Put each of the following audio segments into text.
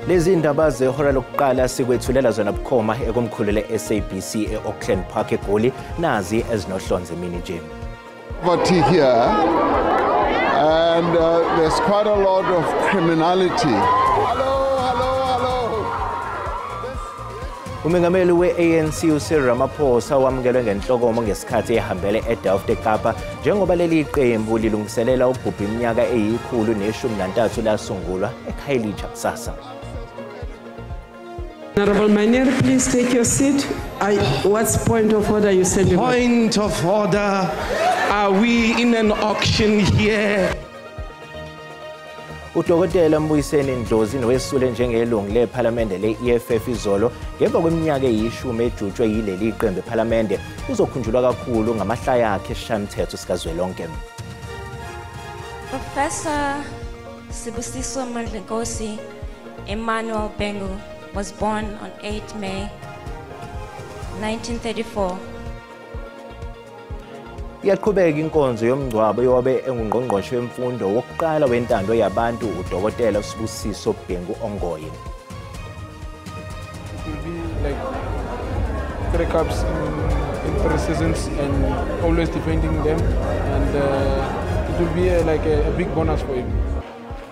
Lezi ndaba zehora lokuqala sikwethulela zona bukhoma ekomkhulu le-SABC e-Auckland Park eGoli, nazi ezinohlonze emini nje. Poverty here, and there's quite a lot of criminality. Hello, hello, hello. Umengameli we-ANC uCyril Ramaphosa wamukelwe ngenhlokomo ngesikhathi ehambele eDelft eKapa njengoba leli qembu lilungiselela ukugubha iminyaka eyi-113 lasungulwa eKhayelitsha kusasa. Honorable Miner, please take your seat. What's point of order you said? Point of order. Are we in an auction here? Udokotela Mbuyiseni Ndlozi nowesule njengelungu lePhalamende le-EFF izolo ngemva kweminyaka eyishumi ejutshwe yileli qembu ePhalamende uzokhunjulwa kakhulu ngamahlaya akhe esishayamthetho sikazwelonke. Professor Sibusiso Mandlenkosi Emmanuel Bengu was born on 8 May 1934. Iyaqhubeka inkonzo yomngcwabo yowabe engungqongqoshe wemfundo wokuqala wentando yabantu uDokotela Sibusiso Bhengu Ongoye. It will be like 3 cups in 3 seasons and always defending them, and it will be a big bonus for him.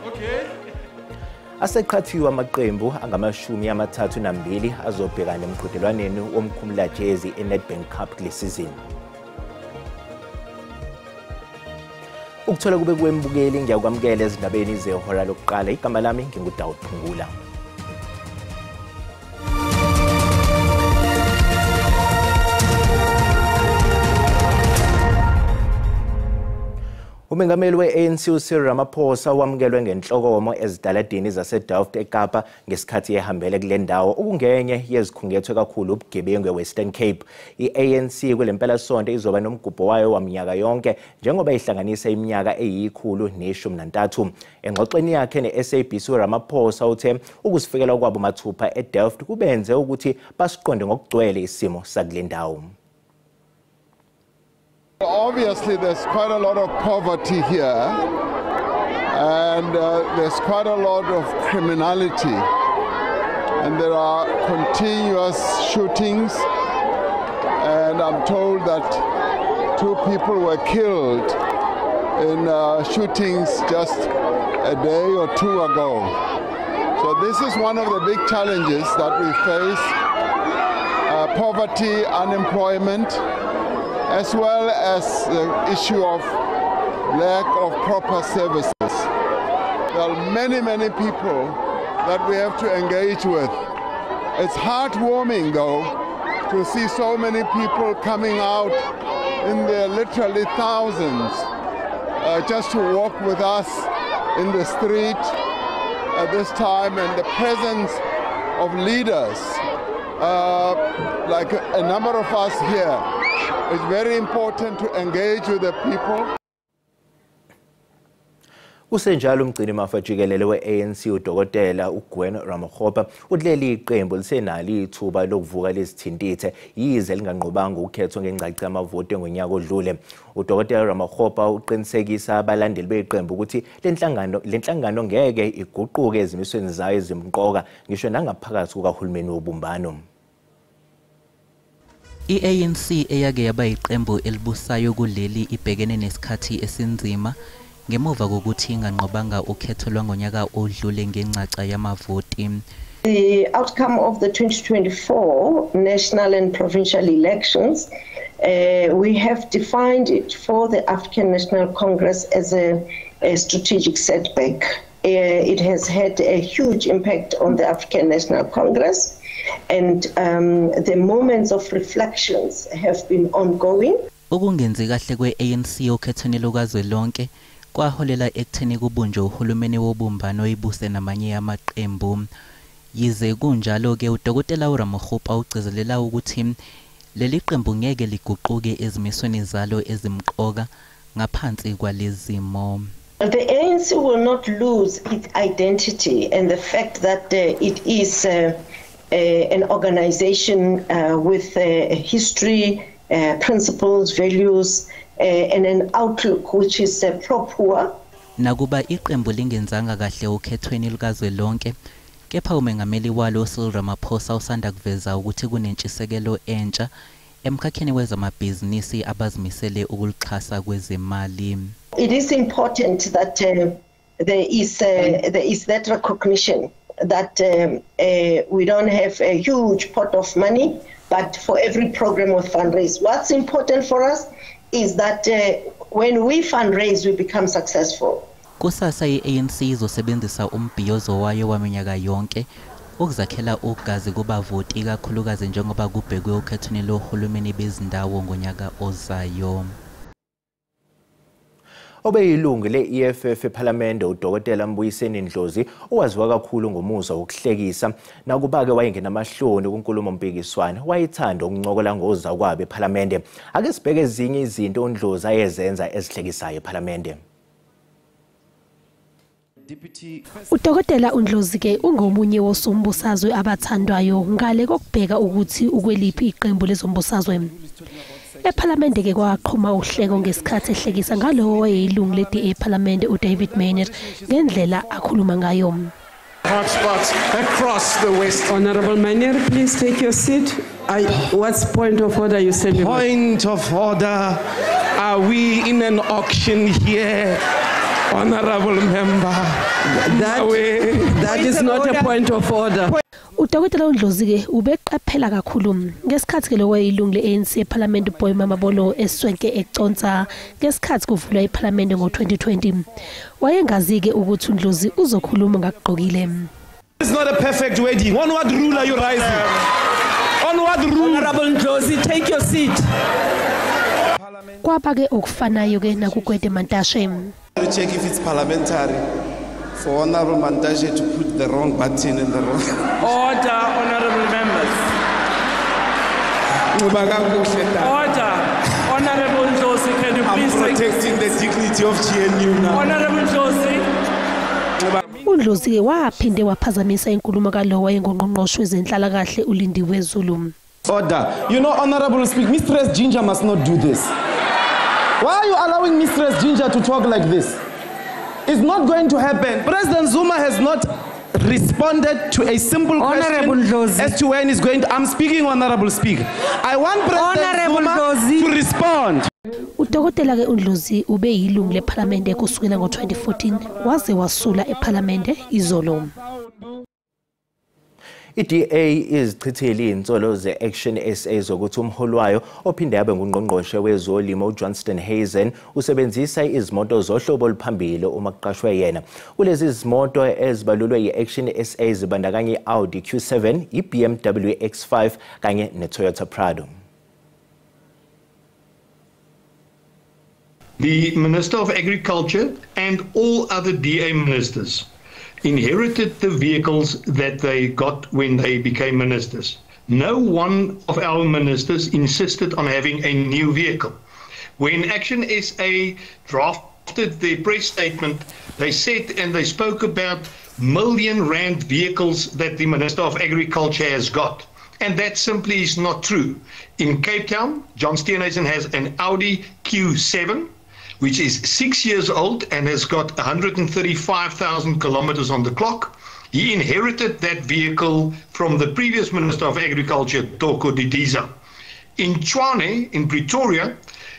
Okay. Aseqhathiwe amaqembu angama-32 azobhekana emqhudelwaneni womkhumulajezi eNedbank Cup kule season. Ukuthola kube kwembukeli ngiyakwamukela ezindabeni zehora lokuqala. Igama lami nginguDawud Phungula. Umengameli we-ANC uCyril Ramaphosa wamukelwe ngenhlokomo ezitaladini zaseDelft eKapa ngesikhathi ehambele kule ndawo okungenye yezikhungethwe kakhulu ubugebengu eWestern Cape. I-ANC kule mpelasonto izoba nomgubho wayo waminyaka yonke njengoba ihlanganisa iminyaka eyi-113. Engxoxweni yakhe ne-SABC uRamaphosa uthe ukuzifikela kwabo mathupha eDelft kubenze ukuthi basiqonde ngokugcwele isimo sakule ndawo. Obviously, there's quite a lot of poverty here, and there's quite a lot of criminality, and there are continuous shootings, and I'm told that 2 people were killed in shootings just a day or 2 ago. So this is one of the big challenges that we face: poverty, unemployment, as well as the issue of lack of proper services. There are many, many people that we have to engage with. It's heartwarming, though, to see so many people coming out in their literally thousands just to walk with us in the street at this time, and the presence of leaders, like a number of us here. It's very important to engage with the people. Kusenjalo umgcinimafa jikelele we-ANC uDokotela uGwen Ramokgopa uthi iqembu lisenalo ithuba lokuvuka lezithintithe yize linganqobanga ukhetho ngengcaca yamavoti ngonyaka odlule. uDokotela Ramokgopa uqinisekisa abalandeli beqembu ukuthi lenhlangano ngeke iguquke ezimisweni zayo ezimqoka ngisho nangaphakathi kukahulumeni wobumbano. I-ANC eyake yaba iqembu elibusayo kuleli ibhekene nesikhathi esinzima ngemuva kokuthi inganqobanga ukhetho lwangonyaka odlule ngengcaca yamavoti. The outcome of the 2024 national and provincial elections, we have defined it for the African National Congress as a strategic setback. It has had a huge impact on the African National Congress, and the moments of reflections have been ongoing. Ukungenzi kahle kwe-ANC okhethweni lukazwelonke kwaholela ekutheni kubunjwe uhulumeni wobumbano ibuse namanye amaqembu. Yize kunjalo-ke uDokotela uRamokgopa ugcizelela ukuthi leli qembu ngeke liguquke ezimisweni zalo ezimqoka ngaphansi kwalezimo. The ANC will not lose its identity and the fact that it is an organization with a history, principles, values, and an outlook which is pro-poor. Nakuba iqembu lingenzanga kahle ukhethweni lukazwelonke, Kepha umengameli walo Cyril Ramaphosa usanda kuveza ukuthi kunentshisekelo entsha emkhakheni wezamabhizinisi abazimisele ukuxhasa kwezemali. It is important that there is that recognition that we don't have a huge pot of money, but for every program we fundraise. What's important for us is that when we fundraise, we become successful. Kusasa i-ANC izosebenzisa umbhiyozo wayo waminyaka yonke ukuzakhela ugazi kubavoti, ikakhulukazi njengoba kubhekwe okhethweni lohulumeni bezindawo ngonyaka ozayo. Obeyilungu le-EFF ePhalamende uDokotela Mbuyiseni Ndlozi owaziwa kakhulu ngomuzwa wokuhlekisa, nakuba-ke wayengenamahloni kunkulumo mpikiswano, wayethanda ukuncokola ngozakwabo ePhalamende. Ake sibheke ezinye izinto uNdlozi ayezenza ezihlekisayo ePhalamende. Udokotela uNdlozi ke ungomunye wosombusazwe abathandwayo ngale kokubheka ukuthi ukweliphi iqembu lezombusazwe. Ephalamende ke kwaqhuma uhleko ngesikhathi ehlekisa ngalowo wayeyilungu le-DA ePhalamende uDavid Maynier ngendlela akhuluma ngayo. Hotspots across the West. Honorable Maynier, please take your seat. What's point of order you said? Point of order. Are we in an auction here? Honorable member, that is not a point of order. Udokotela uNdlozi ke ubeqaphela kakhulu ngesikhathi ke lo wayilungu le-ANC ePhalamende uBoy Mamabolo eswenke econsa ngesikhathi kuvulwa iPhalamende ngo-2020. Wayengazi ke ukuthi uNdlozi uzokhuluma ngakugqokile. It's not a perfect wedding. On what rule are you rising? On what rule? Honorable Ndlozi, take your seat. Kwaba ke okufanayo ke nakuGwede Mantashe. To check if it's parliamentary for Honorable Mantashe to put the wrong button in the wrong. Order, honorable members. Order. Honorable Ndlozi, can you please I'm protecting the dignity of GNU now. Honorable Ndlozi. uNdlozi waphinde waphazamisa inkulumo kalowo wayengungqongqoshe wezenhlalakahle uLindiwe Zulu. Order. You know, Honorable Speaker, Mistress Ginger must not do this. Why are you allowing Mistress Ginger to talk like this? It's not going to happen. President Zuma has not responded to a simple question as to when he's going to. I'm speaking, Honorable Speaker. I want President Zuma to respond. Udokotela ke uNdlozi ube yilungu lePhalamende kusukela ngo-2014 waze wasula ePhalamende izolo. I-DA izichithile izinsolo ze-Action SA zokuthi umholi wayo ophinde abe ngungqongqoshe wezolimo uJohn Steenhuisen usebenzisa izimoto zohlobo oluphambili uma kuqashwe yena. Kulezi zimoto ezibalulwe yi-Action SA zibandakanya i-Audi Q7, i-BMW X5 kanye ne-Toyota Prado. The Minister of Agriculture and all other DA ministers inherited the vehicles that they got when they became ministers. No one of our ministers insisted on having a new vehicle. When Action SA drafted their press statement, they said and they spoke about R1 million vehicles that the Minister of Agriculture has got. And that simply is not true. In Cape Town, John Steenhuisen has an Audi Q7, which is 6 years old and has got 135,000 kilometers on the clock. He inherited that vehicle from the previous Minister of Agriculture, Toko Didiza. In Tshwane, in Pretoria,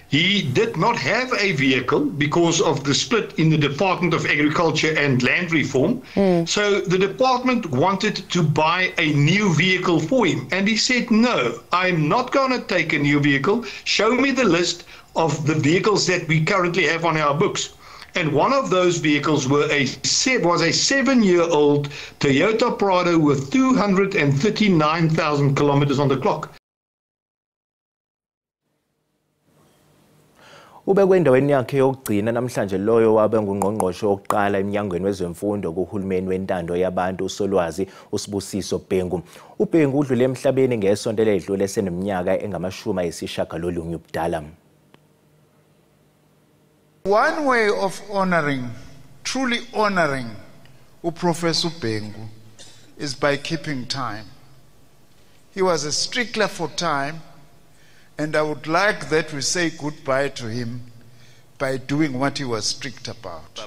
he did not have a vehicle because of the split in the Department of Agriculture and Land Reform. So the department wanted to buy a new vehicle for him. And he said, no, I'm not going to take a new vehicle. Show me the list of the vehicles that we currently have on our books. And one of those vehicles was a 7-year-old Toyota Prado with 239,000 kilometers on the clock. Ubekwe endaweni yakhe yokugcina namhlanje loyo wabe ngungqongqoshe wokuqala emnyangweni wezemfundo kuhulumeni wentando yabantu uSolwazi uSibusiso Bhengu. uBhengu udlule emhlabeni ngesonto eledlule eseneminyaka engama-99 ubudala. One way of honoring, truly honoring uProfessor Bhengu is by keeping time. He was a stickler for time, and I would like that we say goodbye to him by doing what he was strict about.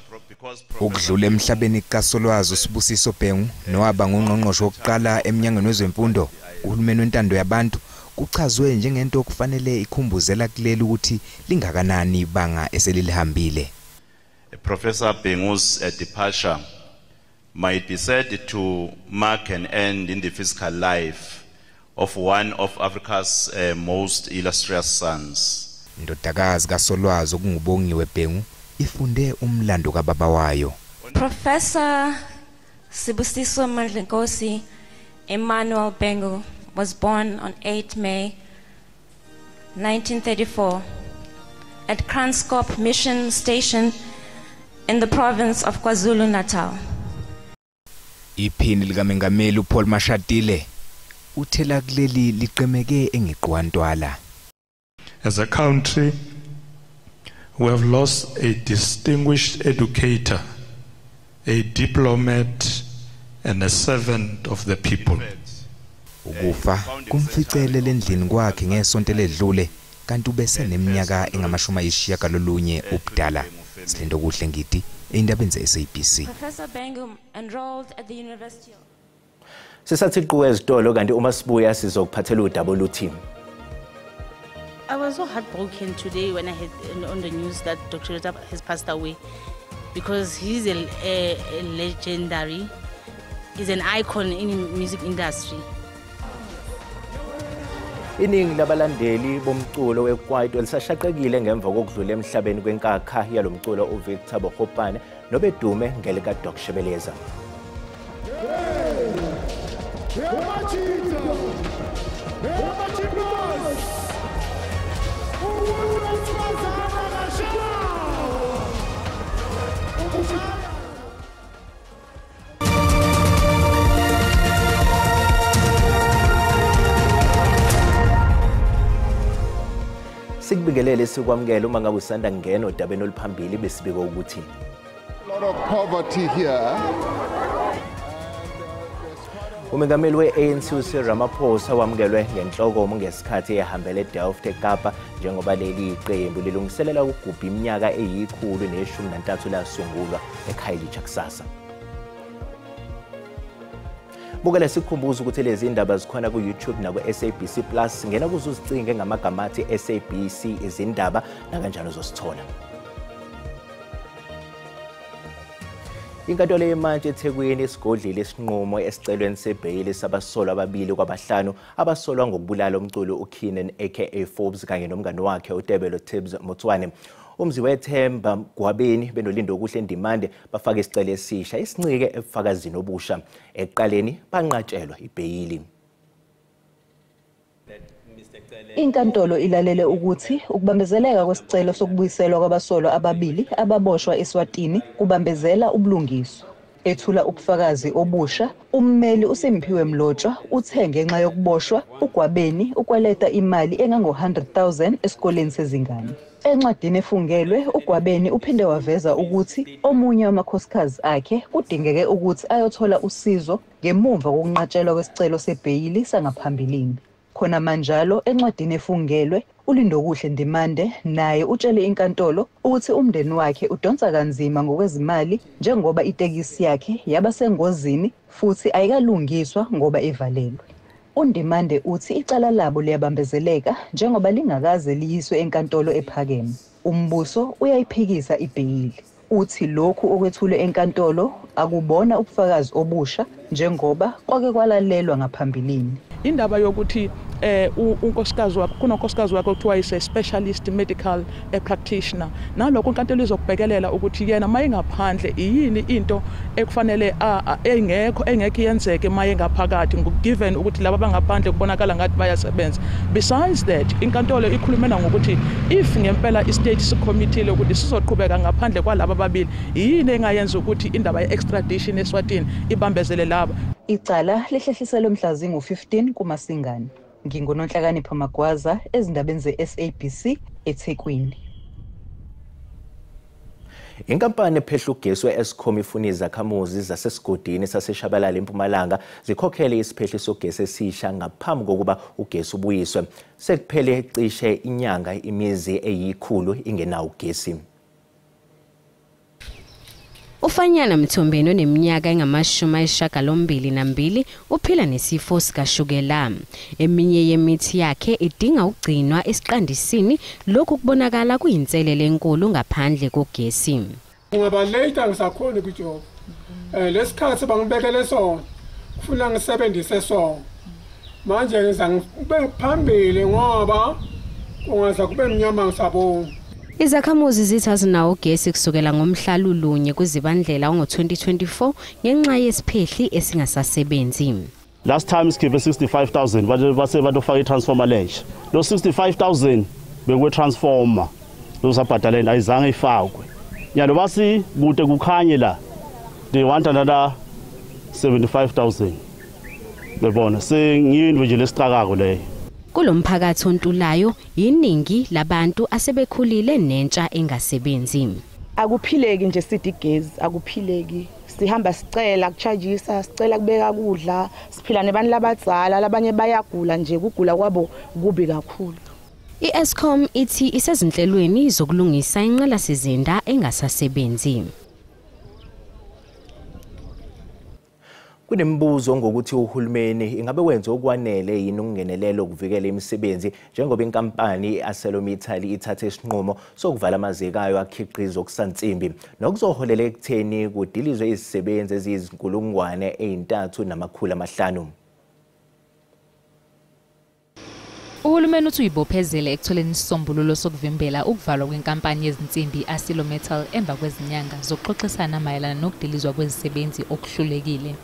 Ukudlula emhlabeni kaSolwazi uSibusiso Bhengu nowaba ngungqongqoshe wokuqala emnyangweni wezemfundo uhulumeni wentando yabantu kuchazwe njengento okufanele ikhumbuzela kuleli ukuthi lingakanani ibanga eselilihambile. Professor Bhengu's departure might be said to mark an end in the physical life of one of Africa's most illustrious sons. Indodakazi kaSolwazi okunguBongiwe Bhengu ifunde umlando kababa wayo. Professor Sibusiso Mandlenkosi Emmanuel Bhengu was born on 8 May 1934 at Kranskop Mission Station in the province of KwaZulu-Natal. Iphini likamengameli uPaul Mashatile uthela kuleli liqemeke engeqwantwala. As a country, we have lost a distinguished educator, a diplomat, and a servant of the people. Ukufa kumficele lendlini kwakhe ngesonto ledlule kanti ubese neminyaka engamashumi ubudala. Silindokuhle Ngidi endabeni ze-SABC. Professor Bhengu enrolled at the University of Sisathi qhu ezitolo kanti uma sibuya sizokuphathela udaba oluthi. I was so heartbroken today when I heard on the news that Dr. Lota has passed away, because he's a legendary, he's an icon in the music industry. Iningi labalandeli bomculo wekwaito lisashaqekile ngemva kokudlula emhlabeni kwenkakha yalomculo uVictor Bogopane nobedume ngelika Doc Shebeleza. Sikubingelele sikwamukele uma ngabe usanda ngena odabeni oluphambili besibika ukuthi lot of poverty here. Umengameli we-ANC uCyril Ramaphosa wamukelwe ngenhlokomo ngesikhathi ehambele eDelft eKapa njengoba leli qembu lilungiselela ukugubha iminyaka eyi-113 lasungulwa eKhayelitsha kusasa. Bukela sikukhumbuza ukuthi lezi indaba zikhona ku-YouTube naku-SABC Plus. Ngena kuze uzicinge ngamagama athi SABC izindaba nakanjani uzosithola. Inkantolo yemantshi eThekwini isigodlile isinqumo esicelweni sebheyili sabasolwa ababili kwabahlanu abasolwa ngokubulala umculi uKiernan aka Forbes kanye nomngane wakhe uTebello Tibz Motsoane. Umziwethemba Gwabeni benoLindokuhle Ndimande bafake isicelo esisha esincike ebufakazini obusha. Ekuqaleni banqatshelwa ibheyili. Inkantolo ilalele ukuthi ukubambezeleka kwesicelo sokubuyiselwa kwabasolwa ababili ababoshwa eSwatini kubambezela ubulungiswa. Ethula ubufakazi obusha, ummeli uSimphiwe Mlotshwa uthe ngenxa yokuboshwa uGwabeni ukweleta imali engango-100,000 esikoleni sezingane. Encwadini efungelwe, uGwabeni uphinde waveza ukuthi omunye wamakhosikazi akhe kudingeke ukuthi ayothola usizo ngemuva kokunqatshelwa kwesicelo sebheyili sangaphambilini. Khona manjalo, encwadini efungelwe, uLindokuhle Ndimande naye utshele inkantolo ukuthi umndeni wakhe udonsa kanzima ngokwezimali njengoba itekisi yakhe yaba sengozini futhi ayikalungiswa ngoba ivalelwe. UNdimande uthi icala labo liyabambezeleka njengoba lingakaze liyiswe enkantolo ephakeme. Umbuso uyayiphikisa ibheyili. Uthi lokhu okwethulwe enkantolo akubona ubufakazi obusha njengoba kwake kwalalelwa ngaphambilini. Indaba yokuthi unkosikazi wakhe kunonkosikazi wakhe okuthiwa is a specialist medical practitioner, nalokho inkantolo izokubhekelela ukuthi yena mayengaphandle yini into ekufanele engekho engeke yenzeke mayengaphakathi, given ukuthi laba bangaphandle kubonakala ngathi bayasebenza. Besides that, inkantolo ikhulumela ngokuthi if ngempela i-state sikhomitile ukuthi sizoqhubeka ngaphandle kwalaba ababili, yini engayenza ukuthi indaba ye-extradition eSwatini ibambezele laba. Icala lihlehliselwe mhla zingu-15 kuMasingana. NginguNonhlakanipho Magwaza ezindabeni ze-SABC eThekwini. Inkampani ephehla ugesi we-Eskom ifuna izakhamuzi zasesigodini saseShabalala eMpumalanga zikhokhele isiphehli sogesi esisha ngaphambi kokuba ugesi ubuyiswe. Sekuphele cishe inyanga imizi eyi-100 ingenawo ugesi. Ufanyana Mthombeni oneminyaka engama-82 uphila nesifo sikashukela. Eminye yemithi yakhe idinga ukugcinwa esiqandisini, lokhu kubonakala kuyinselele enkulu ngaphandle kogesi. Ngaba late angisakhoni kujova. Lesikhathi bangibekele sona kufuna ngisebenzise sona. Manje ngiza ngibe phambili ngoba kungaza kube mnyama ngisabona. Izakhamuzi zithi azinawo ugesi kusukela ngomhla lulunye kuZibandlela ngo-2024 ngenxa yesiphehli esingasasebenzi. Last time sikhiphe 65,000 base batofaka i-transformer lensha. Lo 65,000 bekwe transformer losabhadaleni ayizange ifakwe. Nyalo basi kude kukhanye la they want another 75,000. Bebona sengiyinto nje lesicakako leyo. Kulomphakathi ontulayo iningi labantu asebekhulile nentsha engasebenzi. Akuphileki nje sithi igezi, akuphileki. Sihamba sicela kuchajisa, sicela kubeka kudla, siphila nebantu labadzala, labanye bayagula nje kugula kwabo kubi kakhulu. I-Eskom ithi isezinhlelweni zokulungisa inqalasizinda engasasebenzi. Kunembuzo ngokuthi uhulumeni ingabe wenze okwanele yini ukungenelela ukuvikela imisebenzi njengoba inkampani i-ArcelorMittal ithathe isinqumo sokuvala amaziko ayo akhiqiza okusansimbi nokuzoholela ekutheni kudilizwe izisebenzi eziyizinkulungwane 3500. Uhulumeni uthi uyibophezele ekutholeni isisombululo sokuvimbela ukuvalwa kwenkampani yezinsimbi i-ArcelorMittal emva kwezinyanga zokuxoxisana mayelana nokudilizwa kwezisebenzi okuhlulekile.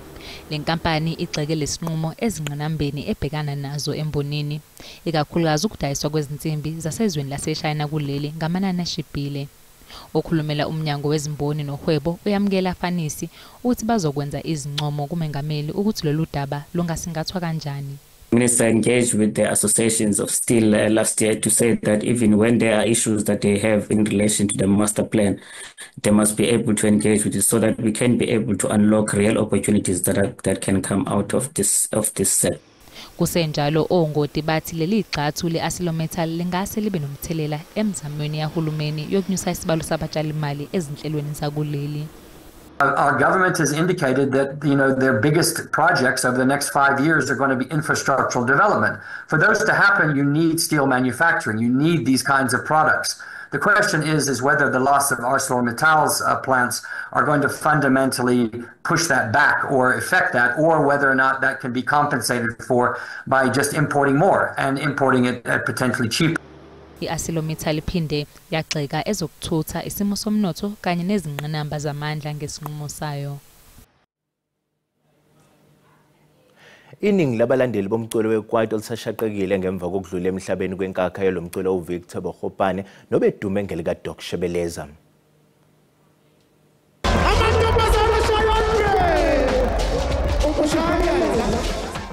Le nkampani igxeke lesinqumo ezingqinambeni ebhekana nazo embonini, ikakhulukazi ukudayiswa kwezinsimbi zasezweni laseShayina kuleli ngamanani ashibhile. Okhulumela umnyango wezimboni nohwebo uYamkela Fanisi uthi bazokwenza izincomo kumengameli ukuthi lolu daba lungasingathwa kanjani. Minister engaged with the associations of steel last year to say that even when there are issues that they have in relation to the master plan, they must be able to engage with it so that we can be able to unlock real opportunities that can come out of this set. Kusenjalo ongoti bathi leli gxathu le-ArcelorMittal lingase libe nomthelela emzamweni yahulumeni yokunyusa isibalo sabatshalimali ezinhlelweni zakuleli. Our government has indicated that their biggest projects over the next 5 years are going to be infrastructural development. For those to happen, you need steel manufacturing. You need these kinds of products. The question is whether the loss of ArcelorMittal's plants are going to fundamentally push that back or affect that, or whether or not that can be compensated for by just importing more and importing it at potentially cheaper. I-ArcelorMittal iphinde yagxeka ezokuthutha, isimo somnotho kanye nezingqinamba zamandla ngesinqumo sayo. Iningi labalandeli bomculo wekwaito lisashaqekile ngemva kokudlula emhlabeni kwenkakha yalomculo uVictor Bogopane nobedume ngelika Doc Shebeleza.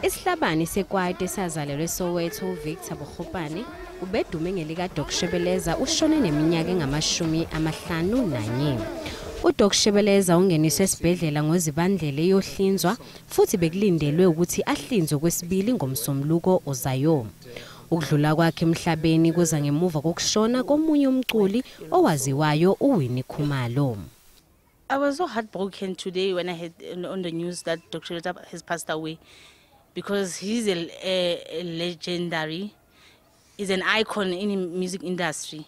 Isihlabani sekwaito esazalelwe eSoweto uVictor Bogopane ubedume ngelika Doc Shebeleza ushone neminyaka engama-51. UDoc Shebeleza ungeniswe esibhedlela ngoZibandlela eyohlinzwa futhi bekulindelwe ukuthi ahlinzwe kwesibili ngomsombuluko ozayo. Ukudlula kwakhe emhlabeni kuza ngemuva kokushona komunye umculi owaziwayo uWinnie Khumalo. I was so heartbroken today when I heard on the news that Dr. has passed away, because he's a legendary, is an icon in the music industry.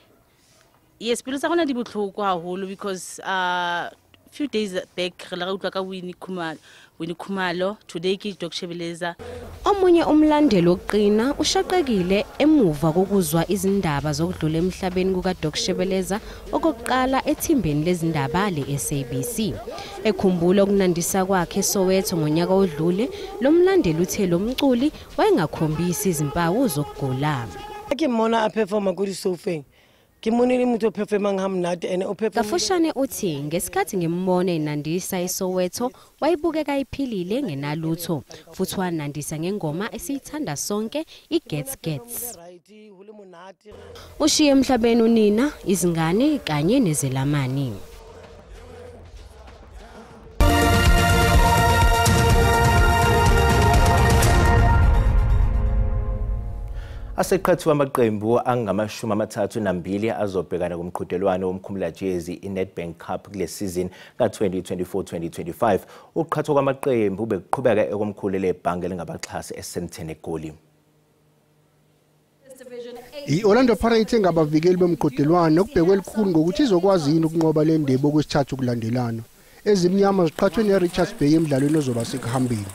Yes, pelo tsa rona di botlhoko haholo because few days back re la utlwa ka Winnie Khumalo, Winnie Khumalo, today ke Doc Shebeleza. Omunye umlandeli wokuqina ushaqekile emuva kokuzwa izindaba zokudlula emhlabeni kukaDoc Shebeleza okokuqala ethimbeni lezindaba le-SABC. Ekhumbula ukunandisa kwakhe eSoweto ngonyaka odlule, lo mlandeli uthe lo mculi wayengakhombisi izimpawu zokugula. Ke mmona a performa ko disofeng, ke mmone le motho o performang ha monate ene o perform. Kafushane uthi ngesikhathi ngimbona enandisa eSoweto wayibukeka iphilile ngenalutho futhi wanandisa ngengoma esiyithanda sonke iGets Gets. Ushiye emhlabeni unina, izingane kanye nezelamani. Aseqhathiwe amaqembu angama-32 azobhekana kumqhudelwano womkhumulajezi iNedbank Cup kule season ka-2024-2025. Ukuqhathwa kwamaqembu bekuqhubeka ekomkhulu lebhange lingabaxhasi eSandton eGoli. I-Orlando Pirates engabavikeli bomqhudelwano okubhekwe elikhulu ngokuthi izokwazi yini ukunqoba le ndebe okwesithathu kulandelana. Ezimnyama ziqhathwe ne-Richards Bay emdlalweni ozoba sekuhambeni.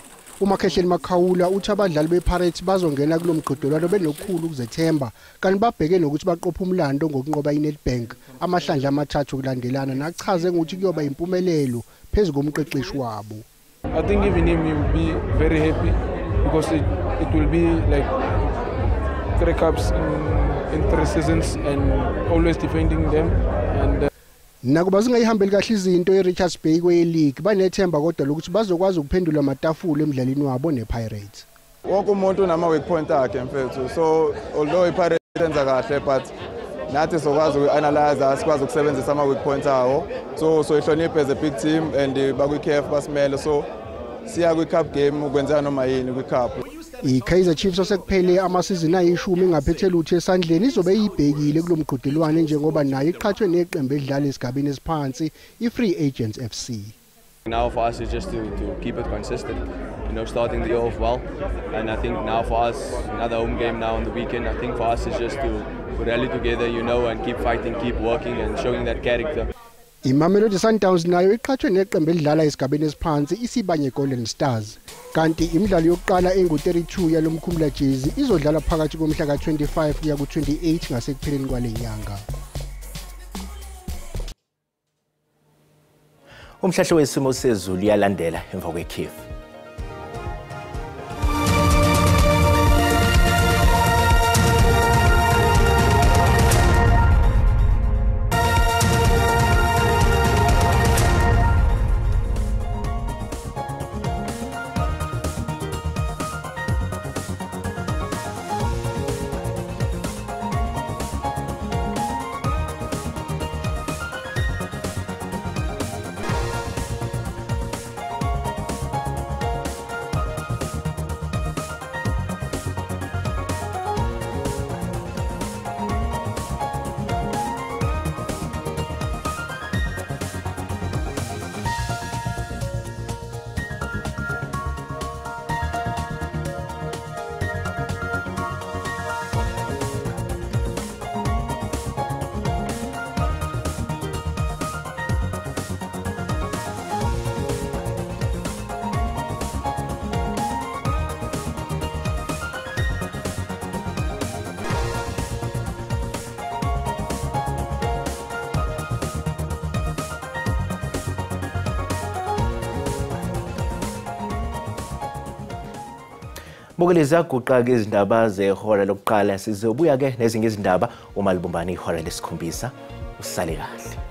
UMakhehleni Makhawula uthi abadlali bePirates bazongena kulo mqhudelwano benokukhulu ukuzethemba kanti babheke nokuthi baqophe umlando ngokunqoba iNedbank amahlandla amathathu kulandelana, nachaze ngokuthi kuyoba impumelelo phezu komqeqeshi wabo. I think even him he will be very happy because it will be like 3 cups in 3 seasons and always defending them and Nakuba zingayihambeli kahle izinto eRichards Bay kweye-league, banethemba kodwa lokuthi bazokwazi ukuphendula amatafula emdlalweni wabo nePirates. Wonke umuntu unama-weak point akhe mfethu, so although iPirates yenza kahle but nathi sokwazi uku-analyze, sikwazi ukusebenzisa ama-weak point awo, so ihloniphe as a big team and bakwi-CAF basimele, so siya kwi-cup game ukwenzeka noma yini kwi-cup. I-Kaizer Chiefs osekuphele amasizini ayishumi ingaphethe lutho esandleni izobe iyibhekile kulo mqhudelwano njengoba nayo iqhathwe neqembu edlala esigabeni esiphansi i-Free Agents FC. Now for us is just to keep it consistent, you know, starting the year off well, and I think now for us another home game now on the weekend. I think for us is just to rally together, you know, and keep fighting, keep working and showing that character. IMamelodi Sundowns nayo iqhathwe neqembu elidlala esigabeni esiphansi iSibanye Golden Stars, kanti imidlalo yokuqala engu-32 yalo mkhumulajezi izodlala phakathi komhla ka-25 kuya ku-28 ngasekupheleni kwale nyanga. Umhlahlo wesimo sezulu uyalandela emva kwekhefu. Bukele ziyaguqa-ke izindaba zehora lokuqala, sizobuya-ke nezinye izindaba uma libumbana ihora lesikhombisa. Usale kahle.